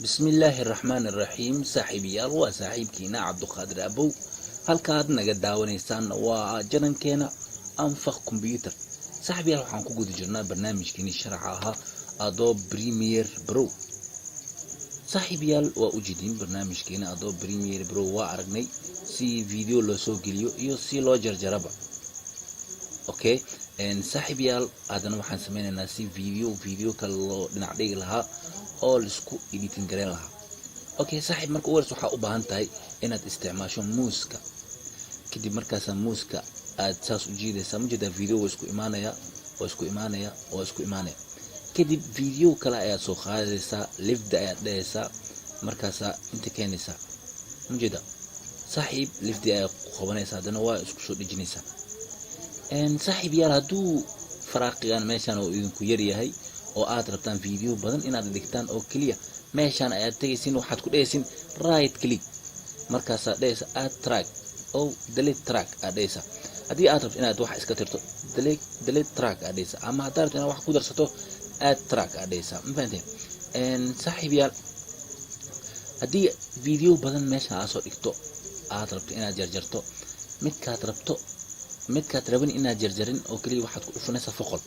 Bismillaahi raxmaani raxiim. Saaxiibayaal, waa saaxiibkiina Cabduqaadir Abow. Halkaad naga daawanaysaan waa channelkeena Anfaq Computer. Saaxiibayaal, waxaan ku guda jirnaa barnaamijkiini sharaxa ahaa Adobe Premiere Pro. Saaxiibayaal, waa ujeedin barnaamijkeena Adobe Premiere Pro. Waa aragnay si video loo soo geliyo iyo si loo jarjaraba. Okay, saaxiibayaal, haddana waxaan sameynaynaa si video kale loo dhinac dhigi lahaa oo laisku editing gareyn lahaa. Okay saaxiib, marka ugu horeysa waxaa u baahan tahay inaad isticmaasho mouseka. Kadib markaasaa mouseka aad saas u jiidaysaa. Majeedaa? Video waa isku imaanaya, waa isku imaanaya, waa isku imaanaya. Kadib video kale ayaad soo qaadaysaa, left ayaad dhehaysaa, markaasaa inta keenaysaa. Majeeda saaxiib? Left ayaad ku qabanaysaa, haddana waa isku soo dhejinaysaa. Saaxiib yaal, hadduu faraaqigan meeshan oo idinku yaryahay oo aad rabtaan video badan inaad dhigtaan, oo keliya meeshaan ayaad tegaysin, waxaad ku dhehaysin right click, markaasaad dhehaysa add track o delete track aad dhehaysaa. Haddii aad rabto inaad wax iska tirto, delete track aad dhehaysaa, ama haddaad rabto inaad wax ku darsato, add track aad dhehaysaa. Ma fahanteen saaxiib yaal? Haddii video badan meeshan aad soo dhigto, aad rabto inaad jarjarto, midkaad rabto, midkaad rabin inaad jarjarin oo keliya waxaad ku dhufanaysaa foqol.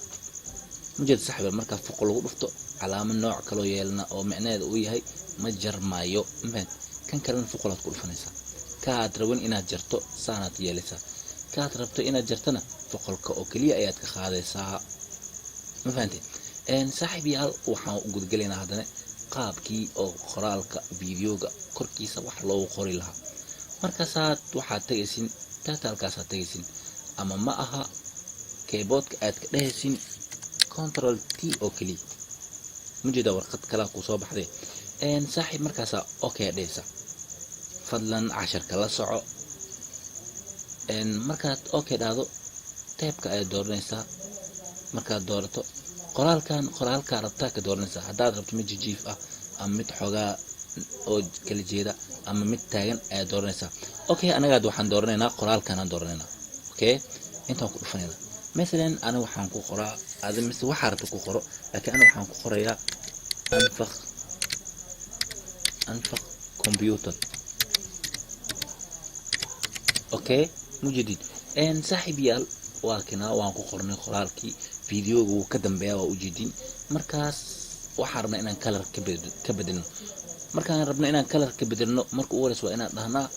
Majeeda saaxiib? Markaa foqol lagu dhufto, calaamo nooc kaloo yeelna oo micnaheeda uu yahay ma jarmaayo. Mafahant? Kan kalena foqolaad ku dhufanaysaa. Kaad rabin inaad jarto saanaad yeelaysaa, kaad rabto inaad jartona foqolka oo keliya ayaad ka qaadaysaa. Ma fahanteen saaxiib yaal? Waxaan u gudagelaynaa haddana qaabkii oo qoraalka videoga korkiisa wax loogu qori lahaa. Markaasaad waxaad tegaysin titlekaasaad tegaysin, ama ma aha, keyboardka aad ka dhehaysin Control T oo keliya. Majeeda? Warqad kalaa kusoo baxday saaxiib. Markaasaa okay dhehaysa. Fadlan casharka la soco. Markaad okay dhahdo, typeka ayaad dooranaysaa. Markaad doorato qoraalkan, qoraalkaa rabtaa ka dooranaysaa. Haddaad rabto mid jijiif ah ama mid xoogaa oo kala jeeda ama mid taagan ayaad dooranaysaa. Okay, anagaad waxaan dooranaynaa qoraalkanaan dooranaynaa. Okay, intaan ku dhufanayna. Masalan aniga waxaan ku qoraa, adi mise waxaa rabta ku qoro, laakiin aniga waxaan ku qorayaa Anfaq Computer. Okay, mujadid saaxiib yaal, waa kinaa, waan ku qornay qoraalkii. Videoga wuu ka dambeeya, waa ujeedin. Markaas waxaan rabnaa inaan color ka bedelno. Markaan rabno inaan color ka bedelno, marka ugu horeysa waa inaan dhahnaa,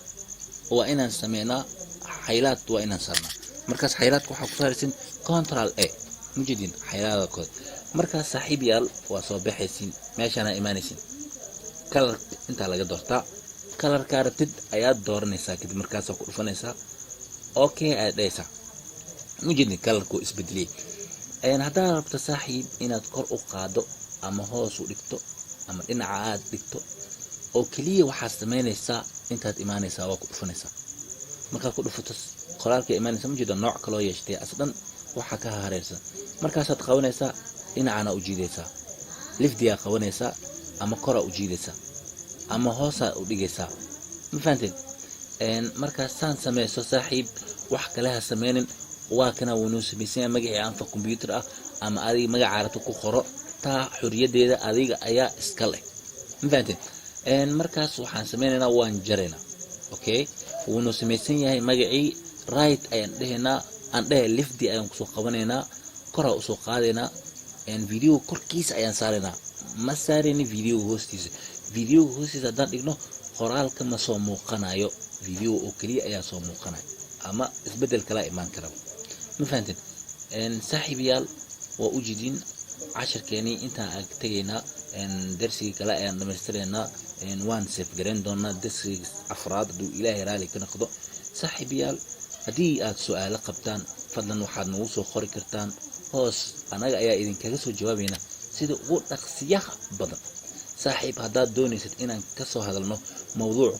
waa inaan sameynaa highlight, waa inaan saarnaa. Markaas highlightka waxaa ku saaraysin Control A. Mujedin highlightka kood. Markaas saaxiib yaal, waa soo baxaysin, meeshaana imaanaysin, color intaa laga doortaa. Colorkaa rabtid ayaad dooranaysaa. Kadib markaasaa ku dhufanaysaa, okay ayaad dhahaysaa. Mujedin, colorka wuu isbedeliyey. Haddaad rabto saaxiib inaad kor u qaado ama hoos u dhigto ama dhinaca aad dhigto, oo keliya waxaad samaynaysaa intaad imaanaysaa, waa ku dhufanaysaa. Markaad ku dhufato, qoraalka imaanaysa. Majeeda nooc kaloo yeeshtay as dhan waxaa ka hareersan. Markaasaad qabanaysaa, dhinacana u jiidaysaa, leftigaa qabanaysaa ama koraa u jiidaysaa ama hoosaa u dhigaysaa. Ma fahanteen? Markaas saan sameyso saaxiib, wax kale ha sameynin. Waa kana, wuunuu samaysanya magacii Anfa Computer ah, ama adiga magacaa rabto ku qoro, taa xuriyadeeda adiga ayaa iska leh. Ma fahanteen? Markaas waxaan sameynaynaa, waan jaraynaa. Okay, wuunuu samaysan yahay magacii. Right ayaan dhehaynaa, aan dhehe lefti ayaan kusoo qabanaynaa, koraa usoo qaadaynaa, video korkiisa ayaan saaraynaa. Ma saarayni videoga hoostiisa. Videoga hoostiisa haddaan dhigno, qoraalka ma soo muuqanayo, video oo keliya ayaa soo muuqanayo ama isbedel kalaa imaan karaba. Ma fahanteen saaxiibayaal? Waa u jidin cashirkeenii. Intaan ag tegaynaa, darsigii kale ayaan dhamaystiraynaa. Waan save garayn doonaa darsigii afraad hadduu Ilaahay raali ka noqdo. Saaxiibayaal, haddii aad su-aalo qabtaan, fadlan waxaad nagu soo qori kartaan hoos, annaga ayaa idinkaga soo jawaabaynaa sida ugu dhaqsiyaha badan. Saaxiib, haddaad doonaysad inaan kasoo hadalno mawduuc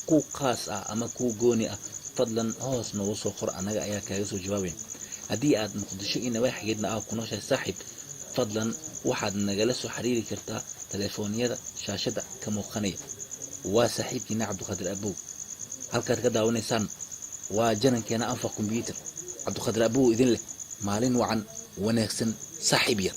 ku khaas ah ama ku gooni ah, fadlan hoos noogu soo qor, annaga ayaa kaaga soo jawaabayna. Haddii aad Muqdisho iyo nawaaxigeedna ah ku nooshahay saaxiib, fadlan waxaad nagala soo xiriiri kartaa telefoonyada shaashada ka muuqanaya. Waa saaxiibkiina Cabdiqaadir Abow. Halkaad ka daawanaysaan waa channelkeena Anfa Computer. Cabdiqaadir Abow idin leh maalin wacan wanaagsan, saaxiib yar.